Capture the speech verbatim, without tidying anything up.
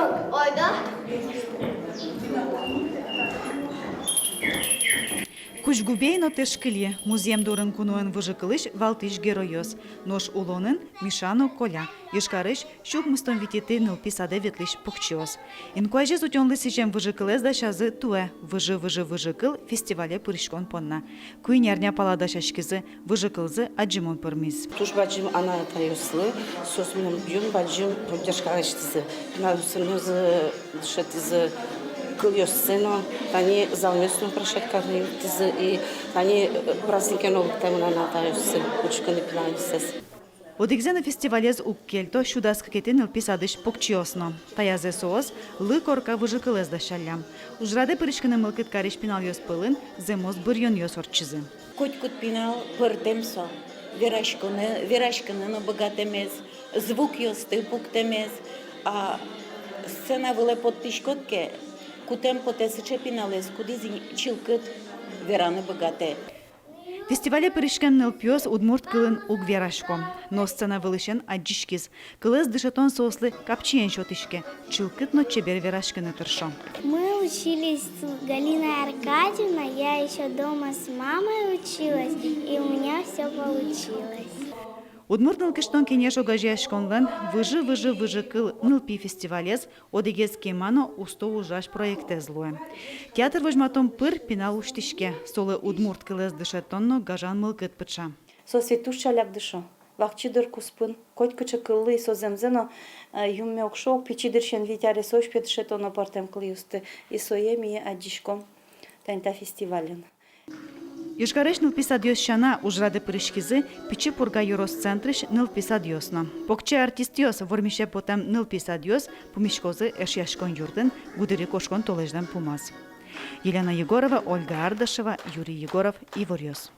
Ольга. Кузьгубей но Тэшкыльы — музъем дурын куноын выжыкылысь валтӥсь геройёс. Нош улонын Миша но Коля, Ижкарысь сю укмыстон витетӥ нылпи садэ ветлӥсь покчиос. Инкуазез утёнлы сӥзем выжыкылэз дасязы туэ «Выжы-выжы выжыкыл» фестивале пыриськон понна. Куинь арня пала дасяськизы, выжыкылзы адӟымон пӧрмиз. Туж бадӟым анай-атайёслы, соос мыным юн бадӟым поддержка лэсьтӥзы. Пиналъёсынызы дышетӥзы кылъёссэ но, тани залмес но прошетка но юрттӥзы, и тани, э, празднике но лыктэмын анай-атайёссы учкыны пиналъёссэс. Одӥгзэ но фестивалез уг кельто сю дас кыкетӥ нылпи садысь покчиос но. Таязэ соос лы корка выжыкылэз дасяллям. Ужрадэ пыриськыны мылкыд карись пиналъёс пӧлын зэмос быръёнъёс ортчизы. Котькуд пинал пӧртэм со, вераськыны, вераськыны но быгатэмез, звукъёсты пуктэмез, а сцена вылэ поттӥськод ке, кутэм потэ сыӵе пиналэз, кудӥз ини чылкыт вераны быгатэ. Фестивале пыриськем нылпиос удмурт кылын уг верасько, но сцена вылысен адӟиськиз. Кылэз дышетон соослы капчиен сётӥське, чылкыт но чебер вераськыны тыршо. Мы учились с Галиной Аркадьевной, я ещё дома с мамой училась, и у меня всё получилось. Удмурт нылкышнон кенеш огазеяськонлэн «Выжы-выжы выжыкыл» нылпи фестивалез одӥгез кема но усто ужась проектэз луэ. Театр возьматон пыр пинал усьтӥське, солы удмурт кылэз дышетон но гажан мылкыд пыӵа. Соос ведь туж ӵаляк дышо. Вакчи дыр куспын, котькыӵе кыллы и со зэмзэ но, э, юнме уг шуо, пичи дырысен вить аресозь пе дышетоно пӧртэм кылъёсты, и сое ми адӟиськом тани та фестивальын. Ижкарысь нылпи садъёс сяна, ужрадэ пыриськизы Пичи Пурга ёрос центрысь нылпи садъёс но. Покчи артистъёс, вормисе потэм нылпи садъёс пумиськозы Эшъяськон юртын гудырикошкон толэзьлэн пумаз. Елена Егорова, Ольга Ардашева, Юрий Егоров, «Иворъёс».